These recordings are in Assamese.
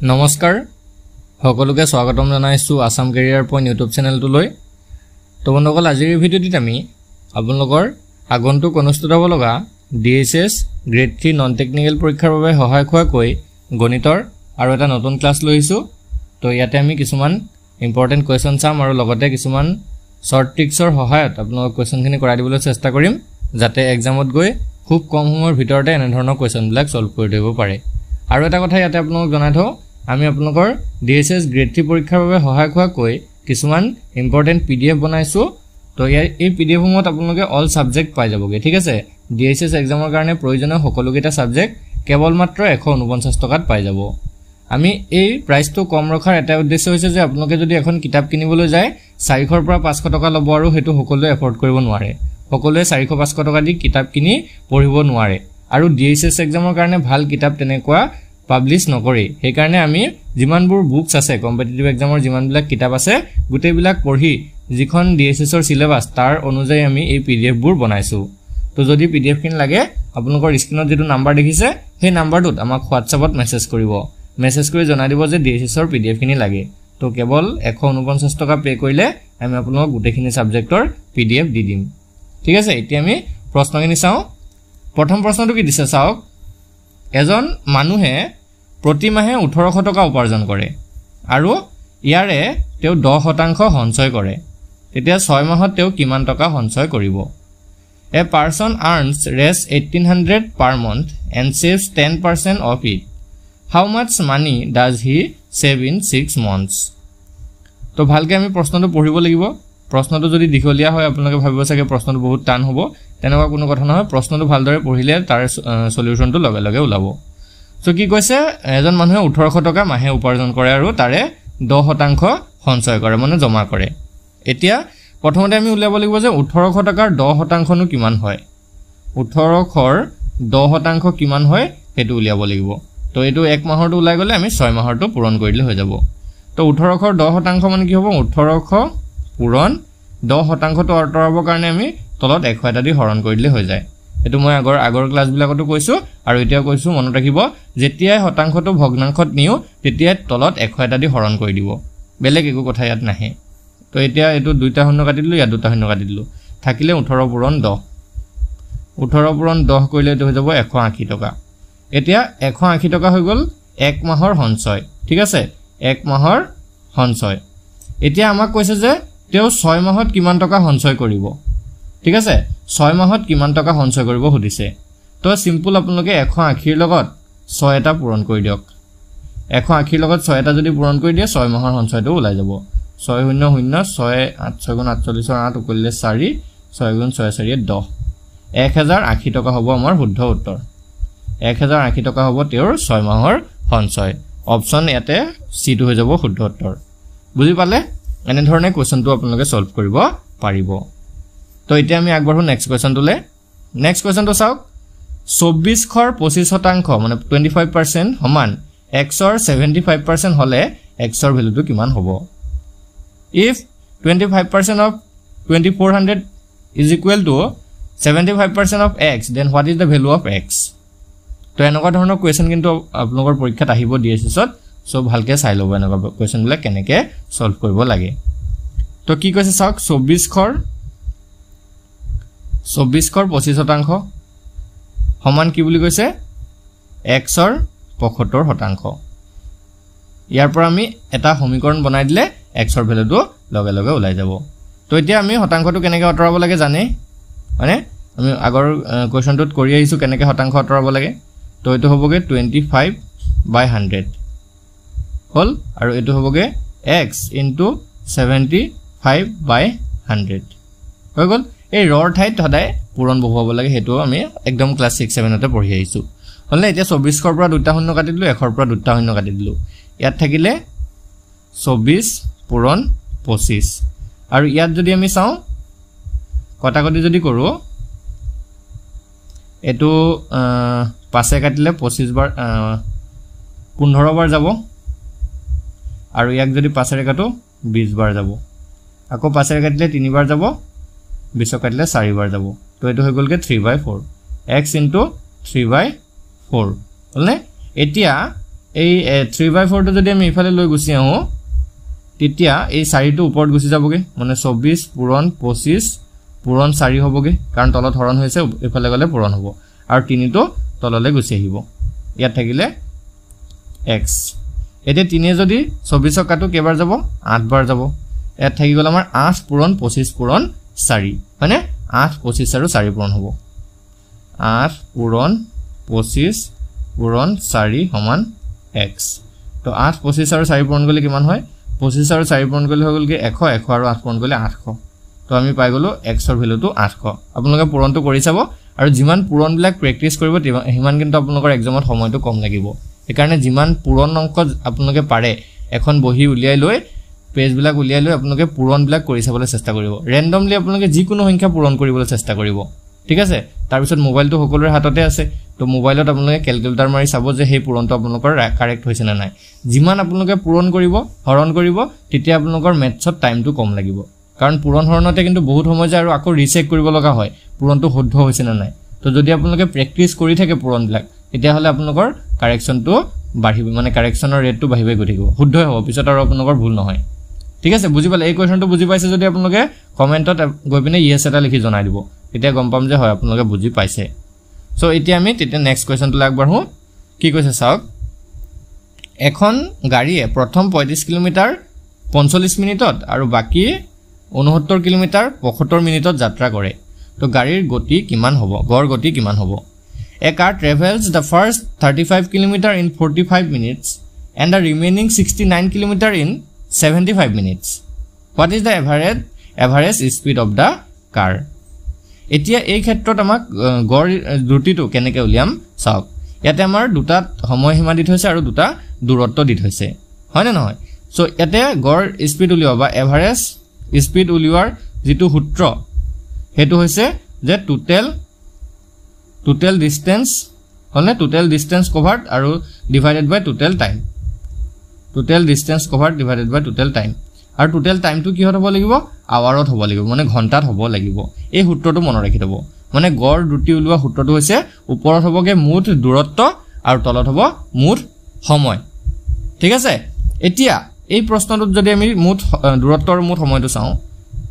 নমস্কাৰ, সকলোকে স্বাগতম জনাইছোঁ আছাম কেৰিয়াৰ পইণ্ট ইউটিউব চেনেলটোলৈ। তো বন্ধুসকল, আজিৰ এই ভিডিঅ'টিত আমি আপোনালোকৰ আগন্তুক অনুষ্ঠিত হ'ব লগা DHS grade 3 non technical পৰীক্ষাৰ বাবে সহায়ক হোৱাকৈ গণিতৰ আৰু এটা নতুন ক্লাছ লৈ আহিছোঁ। তো ইয়াতে আমি কিছুমান ইম্পৰ্টেণ্ট কুৱেশ্যন চাম আৰু লগতে কিছুমান শ্বৰ্ট ট্ৰিক্সৰ সহায়ত আপোনালোকক কুৱেশ্যনখিনি কৰাই দিবলৈ চেষ্টা কৰিম, যাতে এক্সামত গৈ খুব কম সময়ৰ ভিতৰতে এনেধৰণৰ কুৱেশ্যনবিলাক ছল্ভ কৰি দিব পাৰে। আৰু এটা কথা ইয়াতে আপোনালোকক জনাই থওঁ, আমি আপোনালোকৰ DHS grade 3 পৰীক্ষাৰ বাবে সহায়ক হোৱাকৈ কিছুমান ইম্পৰ্টেণ্ট PDF বনাইছোঁ। তো ইয়াৰ এই PDF সমূহত আপোনালোকে অল ছাবজেক্ট পাই যাবগৈ, ঠিক আছে? DHS এক্সামৰ কাৰণে প্ৰয়োজনীয় সকলোকেইটা ছাবজেক্ট কেৱল মাত্ৰ 149 টকাত পাই যাব। আমি এই প্ৰাইচটো কম ৰখাৰ এটাই উদ্দেশ্য হৈছে যে আপোনালোকে যদি এখন কিতাপ কিনিবলৈ যায়, 400ৰ পৰা 500 টকা ল'ব আৰু সেইটো সকলোৱে এফৰ্ড কৰিব নোৱাৰে। সকলোৱে 400-500 টকা দি কিতাপ কিনি পঢ়িব নোৱাৰে আৰু DHS এক্সামৰ কাৰণে ভাল কিতাপ তেনেকুৱা পাব্লিছ নকৰেই। সেইকাৰণে আমি যিমানবোৰ বুকছ আছে, কম্পিটিটিভ এক্সামৰ যিমানবিলাক কিতাপ আছে, গোটেইবিলাক পঢ়ি যিখন DHSৰ চিলেবাছ, তাৰ অনুযায়ী আমি এই PDFবোৰ বনাইছোঁ। তো যদি PDFখিনি লাগে, আপোনালোকৰ স্ক্ৰীণত যিটো নাম্বাৰ দেখিছে, সেই নাম্বাৰটোত আমাক হোৱাটছআপত মেছেজ কৰিব। মেছেজ কৰি জনাই দিব যে DHSৰ PDFখিনি লাগে। তো কেৱল 149 টকা পে' কৰিলে আমি আপোনালোকক গোটেইখিনি ছাবজেক্টৰ PDF দি দিম, ঠিক আছে? এতিয়া আমি প্ৰশ্নখিনি চাওঁ। প্ৰথম প্ৰশ্নটো কি দিছে চাওক। এজন মানুহে প্ৰতিমাহে 1800 টকা উপাৰ্জন কৰে আৰু ইয়াৰে তেওঁ 10% সঞ্চয় কৰে। তেতিয়া 6 মাহত তেওঁ কিমান টকা সঞ্চয় কৰিব? A person earns Rs 1800 per month and saves 10% of it. How much money does he save in 6 months? তো ভালকৈ আমি প্ৰশ্নটো পঢ়িব লাগিব। প্ৰশ্নটো যদি দীঘলীয়া হয়, আপোনালোকে ভাবিব চাগে প্ৰশ্নটো বহুত টান হ'ব। তেনেকুৱা কোনো কথা নহয়। প্ৰশ্নটো ভালদৰে পঢ়িলে তাৰ চলিউশ্যনটো লগে লগে ওলাব। চ' কি কৈছে? এজন মানুহে 1800 টকা মাহে উপাৰ্জন কৰে আৰু তাৰে 10% সঞ্চয় কৰে, মানে জমা কৰে। এতিয়া প্ৰথমতে আমি উলিয়াব লাগিব যে 1800 টকাৰ 10 শতাংশনো কিমান হয়। 1800ৰ 10% কিমান হয়, সেইটো উলিয়াব লাগিব। তো এইটো এক মাহৰটো ওলাই গ'লে আমি 6 মাহৰটো পূৰণ কৰি দিলে হৈ যাব। তো 1800ৰ 10% মানে কি হ'ব? 1800 পূৰণ 10 শতাংশটো আঁতৰাবৰ কাৰণে আমি তলত 101 দি হৰণ কৰি দিলে হৈ যায়। এইটো মই আগৰ আগৰ ক্লাছবিলাকতো কৈছোঁ আৰু এতিয়াও কৈছোঁ, মনত ৰাখিব, যেতিয়াই শতাংশটো ভগ্নাংশত নিওঁ, তেতিয়াই তলত 101 দি হৰণ কৰি দিব। বেলেগ একো কথা ইয়াত নাহে। তো এতিয়া এইটো দুইটা শূন্য কাটি দিলোঁ, ইয়াত দুটা শূন্য কাটি দিলোঁ, থাকিলে 18 পূৰণ 10। 18 পূৰণ 10 কৰিলে এইটো হৈ যাব 180 টকা। এতিয়া 180 টকা হৈ গ'ল এক মাহৰ সঞ্চয়, ঠিক আছে? এক মাহৰ সঞ্চয়। এতিয়া আমাক কৈছে যে তেওঁ 6 মাহত কিমান টকা সঞ্চয় কৰিব, ঠিক আছে? 6 মাহত কিমান টকা সঞ্চয় কৰিব সুধিছে। তো চিম্পুল, আপোনালোকে 180ৰ লগত ছয় এটা পূৰণ কৰি দিয়ক। 180ৰ লগত ছয় এটা যদি পূৰণ কৰি দিয়ে, 6 মাহৰ সঞ্চয়টো ওলাই যাব। ছয় শূন্য শূন্য ছয় আঠ, ছয় গুণ 48ৰ 8, উকলিলে চাৰি, ছয় গুণ ছয় চাৰিয়ে 10, 1080 টকা হ'ব আমাৰ শুদ্ধ উত্তৰ। 1080 টকা হ'ব তেওঁৰ 6 মাহৰ সঞ্চয়। অপশ্যন ইয়াতে চিটো হৈ যাব শুদ্ধ উত্তৰ। বুজি পালে? এনেধৰণে কুৱেশ্যনটো আপোনালোকে ছল্ভ কৰিব পাৰিব। তো এতিয়া আমি আগবাঢ়ো নেক্সট কুৱেশ্যনটোলৈ। নেক্সট কুৱেশ্যনটো চাওক। 2400ৰ 25%, মানে 25% সমান এক্সৰ 75% হ'লে এক্সৰ ভেলুটো কিমান হ'ব? If 25% of 2400 is equal to 75% of x, then what is the value of x? তো এনেকুৱা ধৰণৰ কুৱেশ্যন কিন্তু আপোনালোকৰ পৰীক্ষাত আহিব DHSত। চ' ভালকৈ চাই ল'ব এনেকুৱা কুৱেশ্যনবিলাক কেনেকৈ ছল্ভ কৰিব লাগে। তো কি কৈছে চাওক। 2400ৰ 25% সমান কি বুলি কৈছে? এক্সৰ 75%। ইয়াৰ পৰা আমি এটা সমীকৰণ বনাই দিলে এক্সৰ ভেলুটো লগে লগে ওলাই যাব। তো এতিয়া আমি শতাংশটো কেনেকৈ আঁতৰাব লাগে জানেই, হয়নে? আমি আগৰ কুৱেশ্যনটোত কৰি আহিছোঁ কেনেকৈ শতাংশ আঁতৰাব লাগে। তো এইটো হ'বগৈ 25 বাই 100 হ'ল আৰু এইটো হ'বগৈ x into 75 by 100 হৈ গ'ল। এই ৰৰ ঠাইত সদায় পূৰণ বহুৱাব লাগে, সেইটো আমি একদম ক্লাছ ছিক্স ছেভেনতে পঢ়ি আহিছোঁ, হ'লনে? এতিয়া 2400ৰ পৰা দুটা শূন্য কাটি দিলোঁ, 100ৰ পৰা দুটা শূন্য কাটি দিলোঁ। ইয়াত থাকিলে 24 পূৰণ 25। আৰু ইয়াত যদি আমি চাওঁ, কটাকটি যদি কৰোঁ, এইটো পাঁচে কাটিলে 25 বাৰ, 15 বাৰ যাব আৰু ইয়াক যদি পাঁচেৰে কাটো, 20 বাৰ যাব। আকৌ পাঁচেৰে কাটিলে তিনিবাৰ যাব, 20ক কাটিলে চাৰিবাৰ যাব। তো এইটো হৈ গ'লগৈ 3 by 4, x into 3 by 4 হ'লনে? এতিয়া এই 3/4টো যদি আমি ইফালে লৈ গুচি আহোঁ তেতিয়া এই 4টো ওপৰত গুচি যাবগৈ, মানে 24 পূৰণ 25 পূৰণ 4 হ'বগৈ, কাৰণ তলত হৰণ হৈছে, ইফালে গ'লে পূৰণ হ'ব, আৰু 3টো তললৈ গুচি আহিব। ইয়াত থাকিলে এক্স। এতিয়া 3 যদি 24ক কাটো কেইবাৰ যাব, 8বাৰ যাব। ইয়াত থাকি গ'ল আমাৰ 8 পূৰণ 25 পূৰণ 4, হয়নে? 8 25 আৰু 4 পূৰণ হ'ব। 8 পূৰণ 25 পূৰণ 4 সমান এক্স। তো 8 25 আৰু 4 পূৰণ কৰিলে কিমান হয়? 25 আৰু 4 পূৰণ কৰিলে হৈ গ'লগৈ 100, 100 আৰু 8 পূৰণ কৰিলে 800। তো আমি পাই গ'লোঁ এক্সৰ ভেলুটো 800। আপোনালোকে পূৰণটো কৰি চাব, আৰু যিমান পূৰণবিলাক প্ৰেক্টিছ কৰিব সিমান কিন্তু আপোনালোকৰ এক্সামত সময়টো কম লাগিব। সেইকাৰণে যিমান পূৰণ অংক আপোনালোকে পাৰে এখন বহি উলিয়াই লৈ, পেজবিলাক উলিয়াই লৈ আপোনালোকে পূৰণবিলাক কৰি চাবলৈ চেষ্টা কৰিব। ৰেণ্ডমলি আপোনালোকে যিকোনো সংখ্যা পূৰণ কৰিবলৈ চেষ্টা কৰিব, ঠিক আছে? তাৰপিছত মোবাইলটো সকলোৰে হাততে আছে, তো মোবাইলত আপোনালোকে কেলকুলেটাৰ মাৰি চাব যে সেই পূৰণটো আপোনালোকৰ কাৰেক্ট হৈছে নে নাই। যিমান আপোনালোকে পূৰণ কৰিব, হৰণ কৰিব, তেতিয়া আপোনালোকৰ মেথছত টাইমটো কম লাগিব, কাৰণ পূৰণ হৰণতে কিন্তু বহুত সময় যায় আৰু আকৌ ৰিচেক কৰিব লগা হয় পূৰণটো শুদ্ধ হৈছে নে নাই। তো যদি আপোনালোকে প্ৰেক্টিছ কৰি থাকে পূৰণবিলাক, তেতিয়াহ'লে আপোনালোকৰ কাৰেকশ্যনটো বাঢ়িব, মানে কাৰেকশ্যনৰ ৰেটটো বাঢ়ি বাঢ়ি গৈ থাকিব, শুদ্ধই হ'ব, পিছত আৰু আপোনালোকৰ ভুল নহয়, ঠিক আছে? বুজি পালে? এই কুৱেশ্যনটো বুজি পাইছে যদি আপোনালোকে কমেণ্টত গৈ পিনে ইয়েছ এটা লিখি জনাই দিব, তেতিয়া গম পাম যে হয় আপোনালোকে বুজি পাইছে। চ' এতিয়া আমি তেতিয়া নেক্সট কুৱেশ্যনটোলৈ আগবাঢ়োঁ। কি কৈছে চাওক, এখন গাড়ীয়ে প্ৰথম 35 কিলোমিটাৰ 45 মিনিটত আৰু বাকী 69 কিলোমিটাৰ 75 মিনিটত যাত্ৰা কৰে। তো গাড়ীৰ গতি কিমান হ'ব, গড় গতি কিমান হ'ব? A car travels the first 35 kilometre in 45 minutes and the remaining 69 kilometre in 75 minutes. What is the average speed of the car? এতিয়া এই ক্ষেত্ৰত আমাক গড় দ্ৰুতিটো কেনেকৈ উলিয়াম চাওক। ইয়াতে আমাৰ দুটা সময়সীমা দি থৈছে আৰু দুটা দূৰত্ব দি থৈছে, হয়নে নহয়? চ' ইয়াতে গড় স্পীড উলিওৱা বা এভাৰেজ স্পীড উলিওৱাৰ যিটো সূত্ৰ, সেইটো হৈছে যে টোটেল ডিষ্টেঞ্চ হ'লনে, টোটেল ডিষ্টেঞ্চ কভাৰ্ড আৰু divided by total time. Total distance covered divided by total time. আৰু টোটেল টাইমটো কিহত হ'ব লাগিব, আৱাৰত হ'ব লাগিব, মানে ঘণ্টাত হ'ব লাগিব। এই সূত্ৰটো মনত ৰাখি থ'ব, মানে গড় দ্ৰুতি উলিওৱা সূত্ৰটো হৈছে ওপৰত হ'বগৈ মুঠ দূৰত্ব আৰু তলত হ'ব মুঠ সময়, ঠিক আছে? এতিয়া এই প্ৰশ্নটোত যদি আমি মুঠ দূৰত্ব আৰু মুঠ সময়টো চাওঁ,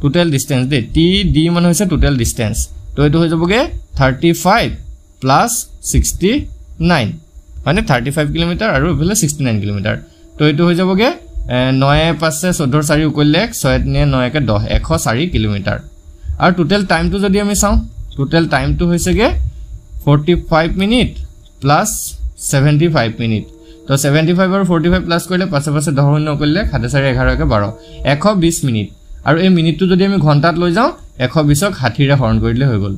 টোটেল ডিষ্টেঞ্চ দেই, টি ডি মানে হৈছে টোটেল ডিষ্টেঞ্চ, তো এইটো হৈ যাবগৈ 35 প্লাছ 69, হয়নে? 35 কিলোমিটাৰ আৰু এইফালে 69 কিলোমিটাৰ। তো এইটো হৈ যাবগৈ 9 5 14 4 উকলিলে 1, 6 3 9 1 10, 104 কিলোমিটাৰ। আৰু টোটেল টাইমটো যদি আমি চাওঁ, টোটেল টাইমটো হৈছেগৈ 45 মিনিট প্লাছ 75 মিনিট। তো 75 আৰু 45 প্লাছ কৰিলে 5 5 10 0 কৰিলে 7 4 11 1 12, 120 মিনিট। আৰু এই মিনিটটো যদি আমি ঘণ্টাত লৈ যাওঁ, 120ক 60ৰে হৰণ কৰি দিলে হৈ গ'ল।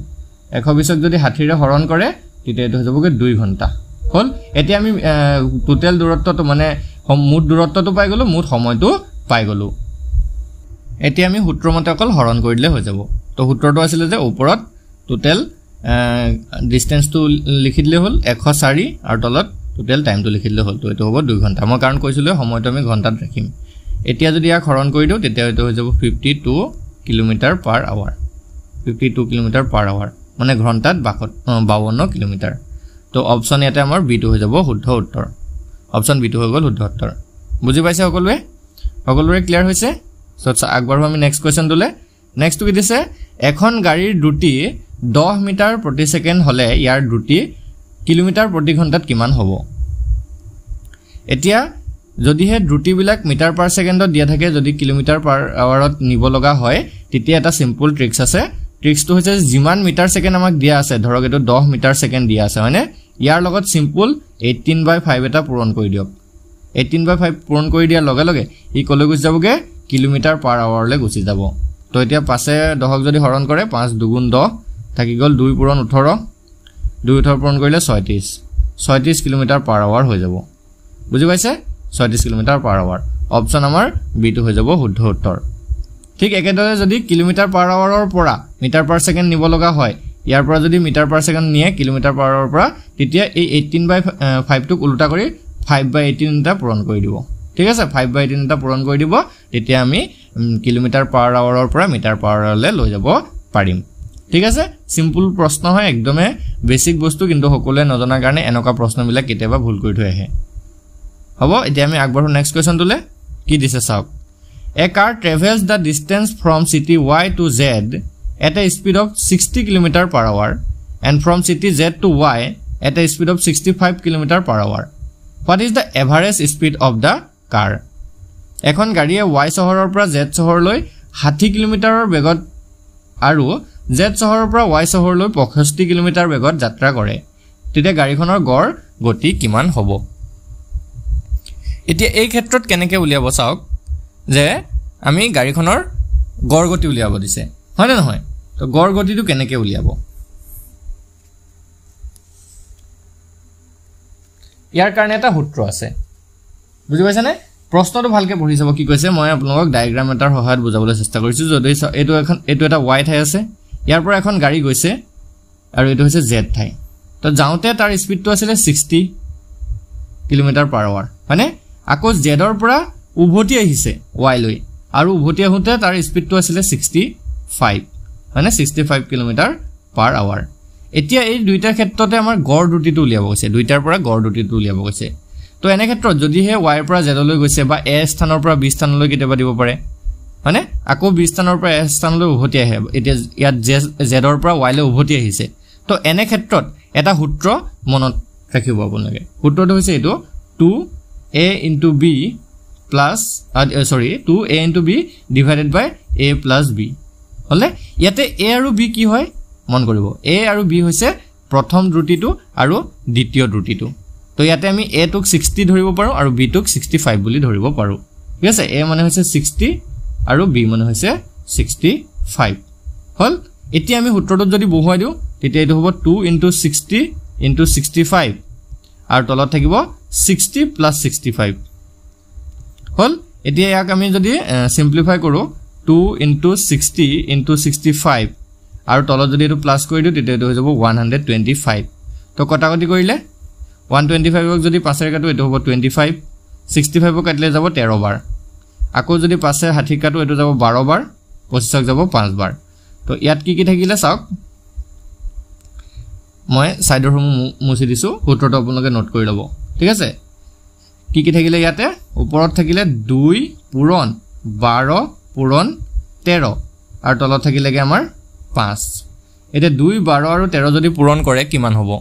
120ক যদি 60ৰে হৰণ কৰে তেতিয়া এইটো হৈ যাবগৈ 2 ঘণ্টা হ'ল। এতিয়া আমি টোটেল দূৰত্বটো মানে মুঠ দূৰত্বটো পাই গ'লোঁ, মুঠ সময়টো পাই গ'লোঁ। এতিয়া আমি সূত্ৰমতে অকল হৰণ কৰি দিলে হৈ যাব। তো সূত্ৰটো আছিলে যে ওপৰত টোটেল ডিষ্টেঞ্চটো লিখি দিলে হ'ল 104 আৰু তলত টোটেল টাইমটো লিখি দিলে হ'ল। তো এইটো হ'ব 2 ঘণ্টা। মই কাৰণ কৈছিলোঁ সময়টো আমি ঘণ্টাত ৰাখিম। এতিয়া যদি ইয়াক হৰণ কৰি দিওঁ তেতিয়া এইটো হৈ যাব 52 kilometre per hour, 52 kilometre per hour মানে ঘণ্টাত 52 কিলোমিটাৰ। তো অপশ্যন ইয়াতে আমাৰ বিটো হৈ যাব শুদ্ধ উত্তৰ। অপশ্যন বিটো হৈ গ'ল শুদ্ধ উত্তৰ। বুজি পাইছে সকলোৱে? সকলোৰে ক্লিয়াৰ হৈছে? চ' আগবাঢ়ো আমি নেক্সট কুৱেশ্যনটোলৈ। নেক্সটটো কি দিছে, এখন গাড়ীৰ দ্ৰুতি 10 মিটাৰ প্ৰতি ছেকেণ্ড হ'লে ইয়াৰ দ্ৰুতি কিলোমিটাৰ প্ৰতি ঘণ্টাত কিমান হ'ব? এতিয়া যদিহে দ্ৰুতিবিলাক মিটাৰ পাৰ ছেকেণ্ডত দিয়া থাকে, যদি কিলোমিটাৰ পাৰ আৱাৰত নিব লগা হয়, তেতিয়া এটা চিম্পল ট্ৰিক্স আছে। ট্ৰিক্সটো হৈছে যিমান মিটাৰ ছেকেণ্ড আমাক দিয়া আছে, ধৰক এইটো 10 মিটাৰ ছেকেণ্ড দিয়া আছে, হয়নে? ইয়াৰ লগত চিম্পল 18/5 এটা পূৰণ কৰি দিয়ক। 18/5 পূৰণ কৰি দিয়াৰ লগে লগে ই ক'লৈ গুচি যাবগৈ, কিলোমিটাৰ পাৰ আৱাৰলৈ গুচি যাব। তো এতিয়া 5 10ক যদি হৰণ কৰে, 5 2 10 থাকি গ'ল 2 পূৰণ 18, 2 18 পূৰণ কৰিলে 36, 36 কিলোমিটাৰ পাৰ আৱাৰ হৈ যাব। বুজি পাইছে? 36 কিলোমিটাৰ পাৰ আৱাৰ। অপশ্যন আমাৰ বিটো হৈ যাব শুদ্ধ উত্তৰ। ঠিক একেদৰে যদি কিলোমিটাৰ পাৰ আৱাৰৰ পৰা মিটাৰ পাৰ ছেকেণ্ড নিব লগা হয়, ইয়াৰ পৰা যদি মিটাৰ পাৰ ছেকেণ্ড নিয়ে কিলোমিটাৰ পাৰ আৱাৰৰ পৰা, তেতিয়া এই 18/5টোক ওলোটা কৰি 5/18 এটা পূৰণ কৰি দিব। ঠিক আছে, 5/18 এটা পূৰণ কৰি দিব, তেতিয়া আমি কিলোমিটাৰ পাৰ আৱাৰৰ পৰা মিটাৰ পাৰ আৱাৰলৈ লৈ যাব পাৰিম। ঠিক আছে, চিম্পুল প্ৰশ্ন হয়, একদমেই বেছিক বস্তু, কিন্তু সকলোৱে নজনাৰ কাৰণে এনেকুৱা প্ৰশ্নবিলাক কেতিয়াবা ভুল কৰি থৈ আহে। হ'ব, এতিয়া আমি আগবাঢ়ো নেক্সট কুৱেশ্যনটোলৈ। কি দিছে চাওক, a car travels the distance from city Y to Z at a speed of 60 kilometre per hour and from city Z to Y at a speed of 65 kilometre per hour. What is the average speed of the car? এখন গাড়ীয়ে ৱাই চহৰৰ পৰা জেড চহৰলৈ 60 কিলোমিটাৰৰ বেগত আৰু জেড চহৰৰ পৰা ৱাই চহৰলৈ 65 কিলোমিটাৰ বেগত যাত্ৰা কৰে, তেতিয়া গাড়ীখনৰ গড় গতি কিমান হ'ব? এতিয়া এই ক্ষেত্ৰত কেনেকৈ উলিয়াব চাওক, যে আমি গাড়ীখনৰ গড় গতি উলিয়াব দিছে, হয়নে নহয়? তো গড় গতিটো কেনেকৈ উলিয়াব? ইয়াৰ কাৰণে এটা সূত্ৰ আছে, বুজি পাইছেনে? প্ৰশ্নটো ভালকৈ পঢ়ি চাব কি কৈছে। মই আপোনালোকক ডায়েগ্ৰাম এটাৰ সহায়ত বুজাবলৈ চেষ্টা কৰিছোঁ। যদি এইটো এটা ৱাই ঠাই আছে, ইয়াৰ পৰা এখন গাড়ী গৈছে আৰু এইটো হৈছে জেড ঠাই। তো যাওঁতে তাৰ স্পীডটো আছিলে 60 কিলোমিটাৰ পাৰ আৱাৰ, হয়নে? আকৌ জেডৰ পৰা উভতি আহিছে ৱাইলৈ আৰু উভতি আহোঁতে তাৰ স্পীডটো আছিলে 65, হয়নে? 65 কিলোমিটাৰ পাৰ আৱাৰ। এতিয়া এই দুইটাৰ ক্ষেত্ৰতে আমাৰ গড় দ্ৰুতিটো উলিয়াব গৈছে, দুইটাৰ পৰা গড় দ্ৰুতিটো উলিয়াব গৈছে। তো এনে ক্ষেত্ৰত যদিহে ৱাইৰ পৰা জেডলৈ গৈছে বা এ স্থানৰ পৰা বি স্থানলৈ কেতিয়াবা দিব পাৰে, হয়নে? আকৌ বি স্থানৰ পৰা এ স্থানলৈ উভতি আহে, এতিয়া ইয়াত জেডৰ পৰা ৱাইলৈ উভতি আহিছে। তো এনে ক্ষেত্ৰত এটা সূত্ৰ মনত ৰাখিব আপোনালোকে। সূত্ৰটো হৈছে এইটো, 2a into b plus sorry 2a into b divided by a plus b। হ'লে ইয়াতে এ আৰু বি কি হয় মন কৰিব। এ আৰু বি হৈছে প্ৰথম দ্ৰুতিটো আৰু দ্বিতীয় দ্ৰুতিটো। তো ইয়াতে আমি এটোক 60 ধৰিব পাৰোঁ আৰু বিটোক 65 বুলি ধৰিব পাৰোঁ, ঠিক আছে? এ মানে হৈছে 60 আৰু বি মানে হৈছে 65। হ'ল, এতিয়া আমি সূত্ৰটোত যদি বহুৱাই দিওঁ তেতিয়া এইটো হ'ব 2 ইণ্টু 60 ইণ্টু 65 আৰু তলত থাকিব 60 প্লাছ 65। হ'ল, এতিয়া ইয়াক আমি যদি চিম্প্লিফাই কৰোঁ 2 ইণ্টু 60 ইণ্টু 65 আৰু তলত যদি এইটো প্লাছ কৰি দিওঁ তেতিয়া এইটো হৈ যাব 125। তো কটাকটি কৰিলে 125ক যদি 5-ৰে কাটো এইটো হ'ব 25, 65ক কাটিলে যাব 13 বাৰ, আকৌ যদি 5-ৰে 60 কাটো এইটো যাব 12 বাৰ, 25ক যাব 5 বাৰ। তো ইয়াত কি কি থাকিলে চাওক, মই ছাইডৰসমূহ মুচি দিছোঁ, সূত্ৰটো আপোনালোকে নোট কৰি ল'ব, ঠিক আছে? কি কি থাকিলে ইয়াতে? ওপৰত থাকিলে 2 পূৰণ 12 পূৰণ 13 আৰু তলত থাকিলেগৈ আমাৰ 5। এতিয়া 2, 12 আৰু 13 যদি পূৰণ কৰে কিমান হ'ব?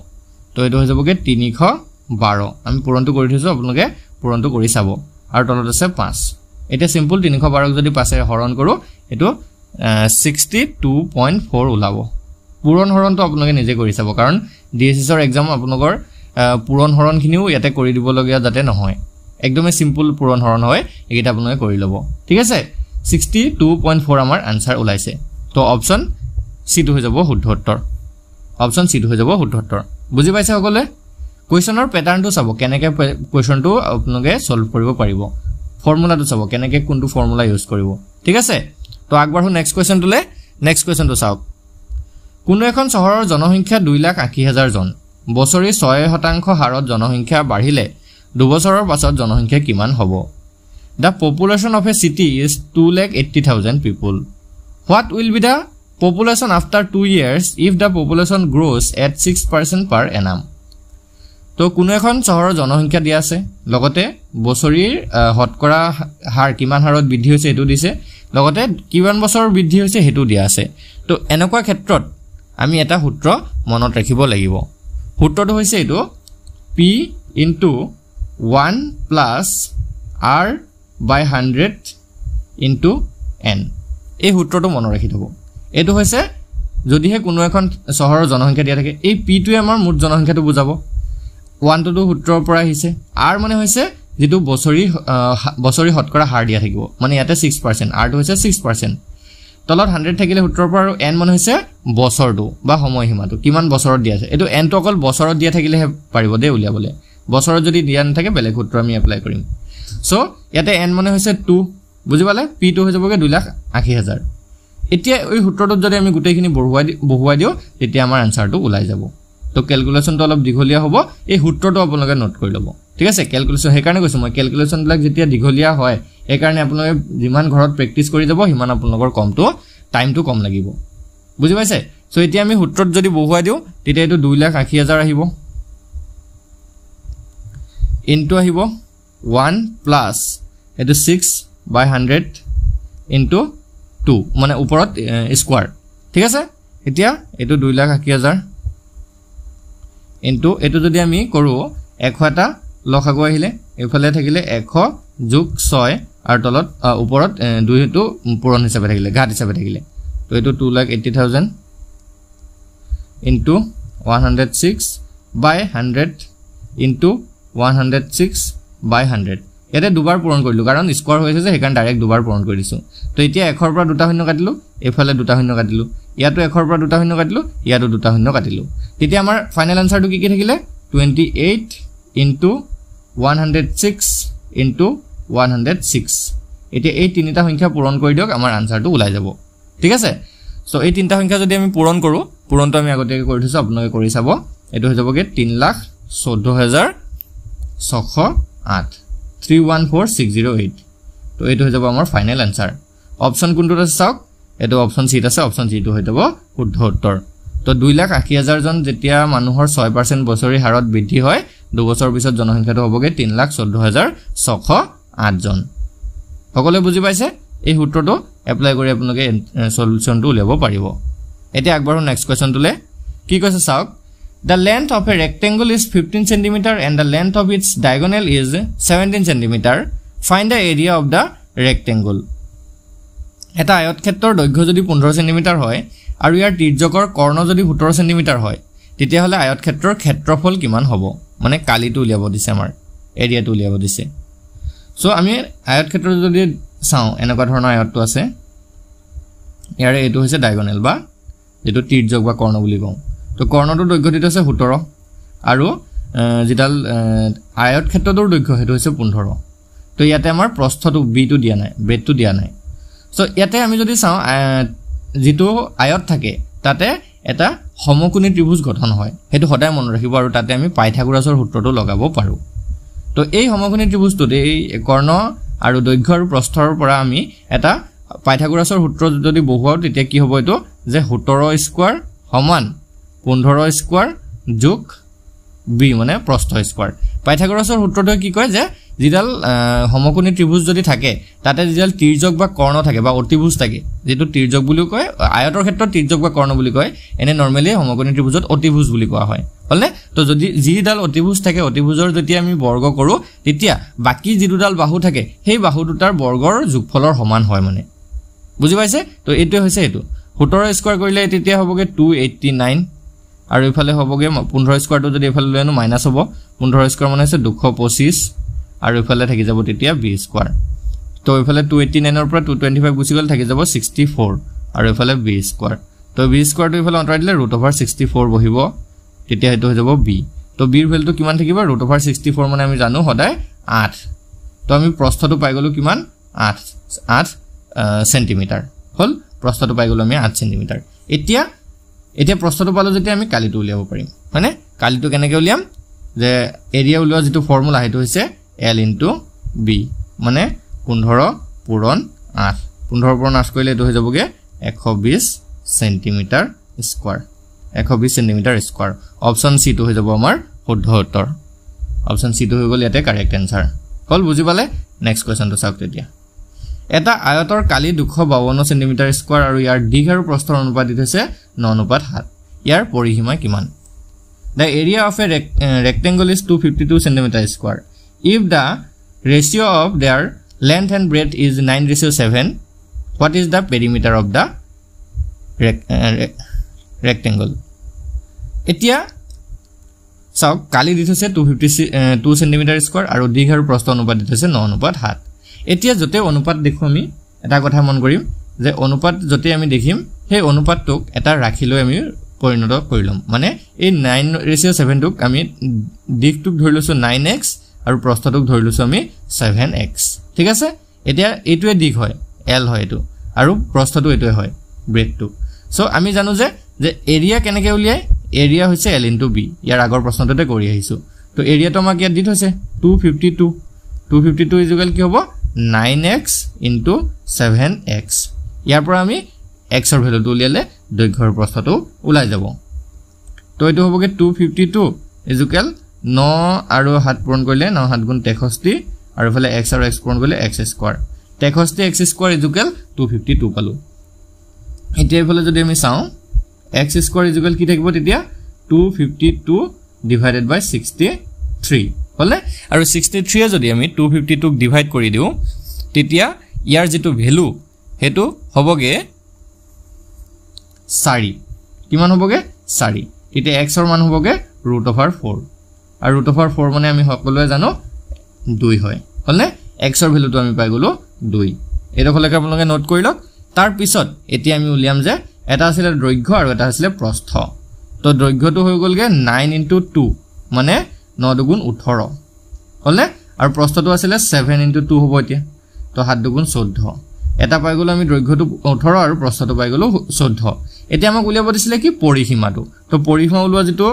তো এইটো হৈ যাবগৈ 312। আমি পূৰণটো কৰি থৈছোঁ, আপোনালোকে পূৰণটো কৰি চাব। আৰু তলত আছে 5। এতিয়া চিম্পুল 312ক যদি 5-ৰে হৰণ কৰোঁ এইটো 62.4 ওলাব। পূৰণ হৰণটো আপোনালোকে নিজে কৰি চাব, কাৰণ ডি এইচ এছৰ এক্সাম আপোনালোকৰ পূৰণ হৰণখিনিও ইয়াতে কৰি দিবলগীয়া যাতে নহয়, একদমেই চিম্পুল পূৰণ হৰণ হয়, এইকেইটা আপোনালোকে কৰি ল'ব, ঠিক আছে? 62.4 আমাৰ আনচাৰ ওলাইছে। তো অপশ্যন চিটো হৈ যাব শুদ্ধ উত্তৰ, অপশ্যন চিটো হৈ যাব শুদ্ধ উত্তৰ। বুজি পাইছে সকলোৱে? কুৱেশ্যনৰ পেটাৰ্ণটো চাব, কেনেকৈ কুৱেশ্যনটো আপোনালোকে ছল্ভ কৰিব পাৰিব, ফৰ্মুলাটো চাব কেনেকৈ কোনটো ফৰ্মুলা ইউজ কৰিব, ঠিক আছে? তো আগবাঢ়ো নেক্সট কুৱেশ্যনটোলৈ। নেক্সট কুৱেশ্যনটো চাওক, কোনো এখন চহৰৰ জনসংখ্যা 2,80,000 জন, বছৰি 6% হাৰত জনসংখ্যা বাঢ়িলে দুবছৰৰ পাছত জনসংখ্যা কিমান হ'ব? The population of a city is 2,80,000 people. What will be the population after 2 years if the population grows at 6% per annum? তো কোনো এখন চহৰৰ জনসংখ্যা দিয়া আছে, লগতে বছৰিৰ শতকৰা হাৰ কিমান হাৰত বৃদ্ধি হৈছে সেইটো দিছে, লগতে কিমান বছৰ বৃদ্ধি হৈছে সেইটো দিয়া আছে। তো এনেকুৱা ক্ষেত্ৰত আমি এটা সূত্ৰ মনত ৰাখিব লাগিব। সূত্ৰটো হৈছে এইটো, P into 1 plus R by 100 into N। এই সূত্ৰটো মনত ৰাখি থ'ব। এইটো হৈছে যদিহে কোনো এখন চহৰৰ জনসংখ্যা দিয়া থাকে, এই পিটোৱে আমাৰ মুঠ জনসংখ্যাটো বুজাব, 1টোতো সূত্ৰৰ পৰা আহিছে, আৰ মানে হৈছে যিটো বছৰি শতকৰা হাৰ দিয়া থাকিব, মানে ইয়াতে 6%, আৰটো হৈছে 6%, তলত 100 থাকিলে সূত্ৰৰ পৰা, আৰু এন মানে হৈছে বছৰটো বা সময়সীমাটো কিমান বছৰত দিয়া আছে। এইটো এনটো অকল বছৰত দিয়া থাকিলেহে পাৰিব দেই উলিয়াবলৈ, বছৰত যদি দিয়া নাথাকে বেলেগ সূত্ৰ আমি এপ্লাই কৰিম। চ' ইয়াতে এন মানে হৈছে 2, বুজি পালে? পিটো হৈ যাবগৈ 2,80,000। এতিয়া এই সূত্ৰটোত যদি আমি গোটেইখিনি বহুৱাই দিওঁ তেতিয়া আমাৰ এনচাৰটো ওলাই যাব। তো কেলকুলেশ্যনটো অলপ দীঘলীয়া হ'ব, এই সূত্ৰটো আপোনালোকে নোট কৰি ল'ব, ঠিক আছে? কেলকুলেশ্যন সেইকাৰণে কৈছোঁ মই, কেলকুলেশ্যনবিলাক যেতিয়া দীঘলীয়া হয় সেইকাৰণে আপোনালোকে যিমান ঘৰত প্ৰেক্টিছ কৰি যাব সিমান আপোনালোকৰ টাইমটো কম লাগিব, বুজি পাইছে? চ' এতিয়া আমি সূত্ৰত যদি বহুৱাই দিওঁ তেতিয়া এইটো 2,80,000 আহিব, ইনটু আহিব ওৱান প্লাছ এইটো 6 বাই 100 ইনটু 2 মানে ওপৰত স্কোৱাৰ। ঠিক আছে, এতিয়া এইটো 2,80,000 ইনটু এইটো যদি আমি কৰোঁ 101টা লসাগু আহিলে এইফালে থাকিলে 100 যোগ 6 আৰু তলত ওপৰত 2টো পূৰণ হিচাপে থাকিলে, ঘাত হিচাপে থাকিলে। তো এইটো 2,80,000 ইনটু 106 বাই 100 ইনটু 106 বাই 100। ইয়াতে দুবাৰ পূৰণ কৰিলোঁ কাৰণ স্কোৱাৰ হৈছে যে, সেইকাৰণে ডাইৰেক্ট দুবাৰ পূৰণ কৰি দিছোঁ। তো এতিয়া 100ৰ পৰা দুটা শূন্য কাটিলোঁ, এইফালে দুটা শূন্য কাটিলোঁ, ইয়াতো 100ৰ পৰা দুটা শূন্য কাটিলোঁ, ইয়াতো দুটা শূন্য কাটিলোঁ। তেতিয়া আমাৰ ফাইনেল এনচাৰটো কি কি থাকিলে 28 ইনটু 106 ইনটু 106। এতিয়া এই তিনিটা সংখ্যা পূৰণ কৰি দিয়ক, আমাৰ আনচাৰটো ওলাই যাব। ঠিক আছে, চ' এই তিনিটা সংখ্যা যদি আমি পূৰণ কৰোঁ, পূৰণটো আমি আগতীয়াকৈ কৰি থৈছোঁ, আপোনালোকে কৰি চাব, এইটো হৈ যাবগৈ 3,14,608, 3,14,608। তো এইটো হৈ যাব আমাৰ ফাইনেল এনচাৰ। অপশ্যন কোনটোত আছে চাওক, এইটো অপশ্যন চিত আছে, অপশ্যন চিটো হৈ যাব শুদ্ধ উত্তৰ। তো 2,80,000 জন যেতিয়া মানুহৰ 6% বছৰি হাৰত বৃদ্ধি হয়, দুবছৰৰ পিছত জনসংখ্যাটো হ'বগৈ 3,14,608 জন। সকলোৱে বুজি পাইছে? এই সূত্ৰটো এপ্লাই কৰি আপোনালোকে চলিউশ্যনটো উলিয়াব পাৰিব। এতিয়া আগবাঢ়ো নেক্সট কুৱেশ্যনটোলৈ। কি কৈছে চাওক, the length of a rectangle is 15 centimetre and the length of its diagonal is 17 centimetre, find the area of the rectangle. এটা আয়তক্ষেত্ৰৰ দৈৰ্ঘ্য যদি 15 চেণ্টিমিটাৰ হয় আৰু ইয়াৰ তিৰ্যকৰ কৰ্ণ যদি 17 চেণ্টিমিটাৰ হয়, তেতিয়াহ'লে আয়তক্ষেত্ৰৰ ক্ষেত্ৰফল কিমান হ'ব? মানে কালিটো উলিয়াব দিছে, আমাৰ এৰিয়াটো উলিয়াব দিছে। চ' আমি আয়তক্ষেত্ৰ যদি চাওঁ, এনেকুৱা ধৰণৰ আয়তটো আছে, ইয়াৰে এইটো হৈছে ডায়গনেল বা যিটো তিৰ্যক বা কৰ্ণ বুলি কওঁ। তো কৰ্ণটোৰ দৈৰ্ঘ্য দিটো হৈছে 17 আৰু যিডাল আয়তক্ষেত্ৰটোৰ দৈৰ্ঘ্য সেইটো হৈছে 15। তো ইয়াতে আমাৰ প্ৰস্থটো বিটো দিয়া নাই, ব্ৰেডটো দিয়া নাই। চ' ইয়াতে আমি যদি চাওঁ, যিটো আয়ত থাকে তাতে এটা সমকোণী ত্ৰিভুজ গঠন হয়, সেইটো সদায় মনত ৰাখিব, আৰু তাতে আমি পাইথাগোৰাছৰ সূত্ৰটো লগাব পাৰোঁ। তো এই সমকোণী ত্ৰিভুজটোত এই কৰ্ণ আৰু দৈৰ্ঘ্য আৰু প্ৰস্থৰ পৰা আমি এটা পাইথাগোৰাছৰ সূত্ৰ যদি বহুৱাওঁ, তেতিয়া কি হ'ব এইটো যে 17 স্কোৱাৰ সমান 15 স্কোৱাৰ যোগ বি মানে প্ৰস্থ স্কোৱাৰ। পাইথাগোৰাছৰ সূত্ৰটোৱে কি কয় যে যিডাল সমকোণী ত্ৰিভুজ যদি থাকে তাতে যিডাল তিৰ্যক বা কৰ্ণ থাকে বা অতিভুজ থাকে, যিটো তিৰ্যক বুলিও কয়, আয়তৰ ক্ষেত্ৰত তিৰ্যক বা কৰ্ণ বুলি কয়, এনে নৰ্মেলি সমকোণী ত্ৰিভুজত অতিভুজ বুলি কোৱা হয়, হ'লনে? তো যদি যিডাল অতিভুজ থাকে, অতিভুজৰ যেতিয়া আমি বৰ্গ কৰোঁ তেতিয়া বাকী যি দুডাল বাহু থাকে সেই বাহু দুটাৰ বৰ্গৰ যোগফলৰ সমান হয়, মানে বুজি পাইছে? তো এইটোৱে হৈছে এইটো 17 স্কোৱাৰ কৰিলে তেতিয়া হ'বগৈ 289, আৰু এইফালে হ'বগৈ 15 স্কোৱাৰটো যদি এইফালে লৈ আনো মাইনাছ হ'ব, 15 স্কোৱাৰ মানে হৈছে 225, আৰু এইফালে থাকি যাব তেতিয়া বি স্কোৱাৰ। তো এইফালে 289ৰ পৰা 225 গুচি গ'ল, থাকি যাব 64, আৰু এইফালে বি স্কোৱাৰ। তো বি স্কোৱাৰটো এইফালে আঁতৰাই দিলে √64 বহিব, তেতিয়া সেইটো হৈ যাব বি। তো বিৰ ভেলুটো কিমান থাকিব? √64 মানে আমি জানো সদায় 8। তো আমি প্ৰস্থটো পাই গ'লোঁ কিমান? 8 চেণ্টিমিটাৰ হ'ল, প্ৰস্থটো পাই গ'লোঁ আমি 8 চেণ্টিমিটাৰ। এতিয়া প্ৰস্থটো পালোঁ যেতিয়া আমি কালিটো উলিয়াব পাৰিম, হয়নে? কালিটো কেনেকৈ উলিয়াম? যে এৰিয়া উলিওৱা যিটো ফৰ্মুলা সেইটো হৈছে এল ইনটু বি, মানে 15 পূৰণ 8। 15 পূৰণ 8 কৰিলে এইটো হৈ যাবগৈ 120 centimetre square, 120 centimetre square. Option চিটো হৈ যাব আমাৰ শুদ্ধ উত্তৰ। অপশ্যন চিটো হৈ গ'ল ইয়াতে কাৰেক্ট এনচাৰ। হ'ল, বুজি পালে? নেক্সট কুৱেশ্যনটো চাওক। তেতিয়া এটা আয়তৰ কালি 252 চেণ্টিমিটাৰ স্কোৱাৰ আৰু ইয়াৰ দীঘ আৰু প্ৰস্থৰ অনুপাত দি থৈছে 9:7, ইয়াৰ পৰিসীমা কিমান? The area of a rectangle is 252 centimetre square. If the ratio of their length and breadth is 9:7, what is the perimeter of the rectangle? এতিয়া চাওক, কালি দি থৈছে 252 চেণ্টিমিটাৰ স্কোৱাৰ আৰু দীঘ আৰু প্ৰস্থ অনুপাত দি থৈছে 9:7। এতিয়া য'তে অনুপাত দেখোঁ আমি এটা কথা মন কৰিম যে অনুপাত য'তে আমি দেখিম সেই অনুপাতটোক এটা ৰাশি লৈ আমি পৰিণত কৰি ল'ম। মানে এই 9:7টোক আমি দীঘটোক ধৰি লৈছোঁ 9x আৰু প্ৰস্থটোক ধৰি লৈছোঁ আমি 7x। ঠিক আছে, এতিয়া এইটোৱে দীঘ হয়, এল হয় এইটো, আৰু প্ৰস্থটো এইটোৱে হয় ব্ৰেডটো। চ' আমি জানো যে এৰিয়া কেনেকৈ উলিয়ায়? এৰিয়া হৈছে এল ইনটু বি, ইয়াৰ আগৰ প্ৰশ্নটোতে কৰি আহিছোঁ। তো এৰিয়াটো আমাক ইয়াত দি থৈছে 252, 252 ইজুকেল কি হ'ব? 9x into 7x। ইয়াৰ পৰা আমি এক্সৰ ভেলুটো উলিয়ালে দৈৰ্ঘ্যৰ প্ৰস্থটো ওলাই যাব। তো এইটো হ'বগৈ 252 ইজুকেল 9 আৰু 7 পূৰণ কৰিলে 9 7 গুণ 63 আৰু এইফালে এক্স আৰু এক্স পূৰণ কৰিলে x square. 63 x square equal 252 পালোঁ। এতিয়া এইফালে যদি আমি চাওঁ এক্স স্কোৱাৰ ইজুকেল কি থাকিব তেতিয়া 252 ডিভাইডেড বাই 63 হ'লনে? আৰু 63-এ যদি আমি 252ক ডিভাইড কৰি দিওঁ তেতিয়া ইয়াৰ যিটো ভেলু সেইটো হ'বগৈ 4। কিমান হ'বগৈ? 4। তেতিয়া এক্সৰ মান হ'বগৈ √4, আৰু √4 মানে আমি সকলোৱে জানো 2 হয়, হ'লনে? এক্সৰ ভেলুটো আমি পাই গ'লোঁ 2। এইডোখৰলৈকে আপোনালোকে নোট কৰি লওক। তাৰপিছত এতিয়া আমি উলিয়াম যে এটা আছিলে দৈৰ্ঘ্য আৰু এটা আছিলে প্ৰস্থ। তো দৈৰ্ঘ্যটো হৈ গ'লগৈ 9 × 2 মানে 9 দুগুণ 18, হ'লনে? আৰু প্ৰস্থটো আছিলে 7 × 2 হ'ব এতিয়া, তো 7 দুগুণ 14। এটা পাই গ'লোঁ আমি দৈৰ্ঘ্যটো 18 আৰু প্ৰস্থটো পাই গ'লোঁ 14। এতিয়া আমাক উলিয়াব দিছিলে কি পৰিসীমাটো। তো পৰিসীমা ওলোৱা যিটো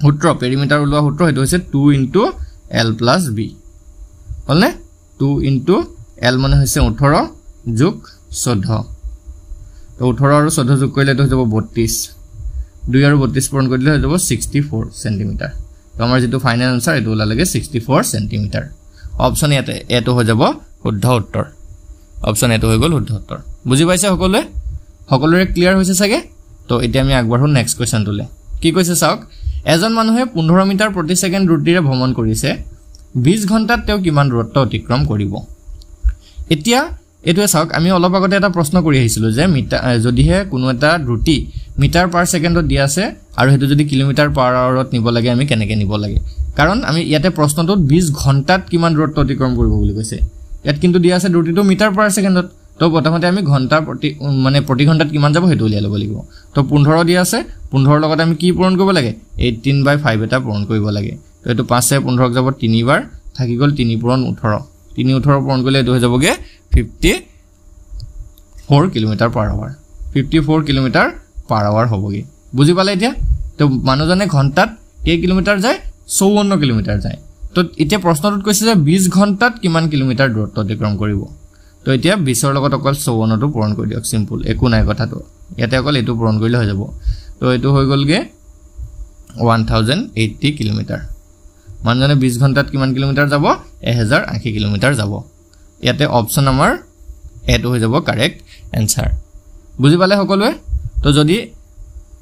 সূত্ৰ, পেৰিমিটাৰ ওলোৱা সূত্ৰ, সেইটো হৈছে 2 × L + B, হ'লনে? 2 × L মানে হৈছে 18 যোগ 14। তো 18 আৰু 14 যোগ কৰিলে এইটো হৈ যাব 32। 2 আৰু 32 পূৰণ কৰি দিলে হৈ যাব 64 চেণ্টিমিটাৰ। তো আমাৰ যিটো ফাইনেল এনচাৰ এইটো ওলালেগৈ 64 চেণ্টিমিটাৰ। অপশ্যন ইয়াতে এইটো হৈ যাব শুদ্ধ উত্তৰ। অপশ্যন এইটো হৈ গ'ল শুদ্ধ উত্তৰ। বুজি পাইছে সকলোৱে? সকলোৰে ক্লিয়াৰ হৈছে চাগে? তো এতিয়া আমি আগবাঢ়োঁ নেক্সট কুৱেশ্যনটোলৈ। কি কৈছে চাওক, এজন মানুহে 15 মিটাৰ প্ৰতি ছেকেণ্ড দ্ৰুতিৰে ভ্ৰমণ কৰিছে, 20 ঘণ্টাত তেওঁ কিমান দূৰত্ব অতিক্ৰম কৰিব? এতিয়া এইটোৱে চাওক, আমি অলপ আগতে এটা প্ৰশ্ন কৰি আহিছিলোঁ যে মিটাৰ যদিহে কোনো এটা দ্ৰুতি মিটাৰ পাৰ ছেকেণ্ডত দিয়া আছে আৰু সেইটো যদি কিলোমিটাৰ পাৰ আৱাৰত নিব লাগে আমি কেনেকৈ নিব লাগে, কাৰণ আমি ইয়াতে প্ৰশ্নটোত 20 ঘণ্টাত কিমান দূৰত্ব অতিক্ৰম কৰিব বুলি কৈছে, ইয়াত কিন্তু দিয়া আছে দ্ৰুতিটো মিটাৰ পাৰ ছেকেণ্ডত। তো প্ৰথমতে আমি ঘণ্টা প্ৰতি মানে প্ৰতি ঘণ্টাত কিমান যাব সেইটো উলিয়াই ল'ব লাগিব। তো 15 দিয়া আছে, 15ৰ লগত আমি কি পূৰণ কৰিব লাগে? 18/5 এটা পূৰণ কৰিব লাগে। তো এইটো 5 15ক যাব 3বাৰ, থাকি গ'ল 3 পূৰণ 18। 3 18 পূৰণ কৰিলে এইটো হৈ যাবগৈ 54 kilometre per hour. 54 kilometre per hour হ'বগৈ। বুজি পালে এতিয়া? তো মানুহজনে ঘণ্টাত কেই কিলোমিটাৰ যায়? 54 কিলোমিটাৰ যায়। তো এতিয়া প্ৰশ্নটোত কৈছে যে 20 ঘণ্টাত কিমান কিলোমিটাৰ দূৰত্ব অতিক্ৰম কৰিব। তো এতিয়া 20ৰ লগত অকল 54টো পূৰণ কৰি দিয়ক, চিম্পুল, একো নাই কথাটো, ইয়াতে অকল এইটো পূৰণ কৰিলে হৈ যাব। তো এইটো হৈ গ'লগৈ 1080 কিলোমিটাৰ। মানুহজনে 20 ঘণ্টাত কিমান কিলোমিটাৰ যাব? 1080 কিলোমিটাৰ যাব। ইয়াতে অপশ্যন আমাৰ এইটো হৈ যাব কাৰেক্ট এনচাৰ। বুজি পালে সকলোৱে? তো যদি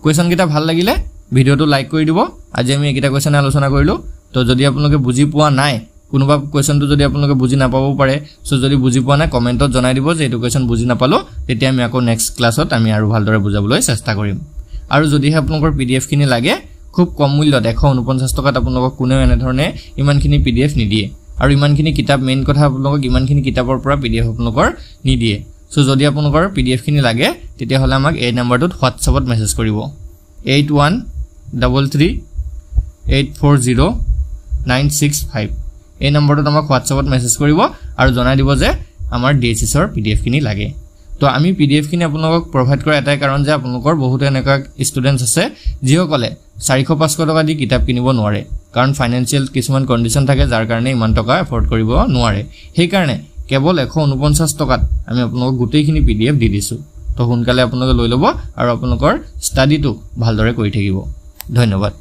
কুৱেশ্যনকেইটা ভাল লাগিলে ভিডিঅ'টো লাইক কৰি দিব। আজি আমি এইকেইটা কুৱেশ্যনে আলোচনা কৰিলোঁ। তো যদি আপোনালোকে বুজি পোৱা নাই, কোনোবা কুৱেশ্যনটো যদি আপোনালোকে বুজি নাপাবও পাৰে, চ' যদি বুজি পোৱা নাই কমেণ্টত জনাই দিব যে এইটো কুৱেশ্যন বুজি নাপালোঁ, তেতিয়া আমি আকৌ নেক্সট ক্লাছত আমি আৰু ভালদৰে বুজাবলৈ চেষ্টা কৰিম। আৰু যদিহে আপোনালোকৰ PDF খিনি লাগে, খুব কম মূল্যত 149 টকাত আপোনালোকক কোনেও এনেধৰণে ইমানখিনি PDF নিদিয়ে, আৰু ইমানখিনি কিতাপ, মেইন কথা আপোনালোকক ইমানখিনি কিতাপৰ পৰা PDF আপোনালোকৰ নিদিয়ে। চ' যদি আপোনালোকৰ PDFখিনি লাগে তেতিয়াহ'লে আমাক এই নাম্বাৰটোত হোৱাটছআপত মেছেজ কৰিব, 8133840965। এই নম্বৰটোত আমাক হোৱাটছআপত মেছেজ কৰিব আৰু জনাই দিব যে আমাৰ DHSৰ PDFখিনি লাগে। তো আমি PDFখিনি আপোনালোকক প্ৰভাইড কৰা এটাই কাৰণ যে আপোনালোকৰ বহুতো এনেকুৱা ষ্টুডেণ্টছ আছে যিসকলে 400-500 টকা দি কিতাপ কিনিব নোৱাৰে, কাৰণ ফাইনেন্সিয়েল কিছুমান কণ্ডিশ্যন থাকে যাৰ কাৰণে ইমান টকা এফৰ্ড কৰিব নোৱাৰে। সেইকাৰণে কেৱল 149 টকাত আমি আপোনালোকক গোটেইখিনি PDF দি দিছোঁ। তো সোনকালে আপোনালোকে লৈ ল'ব আৰু আপোনালোকৰ ষ্টাডিটো ভালদৰে কৰি থাকিব। ধন্যবাদ।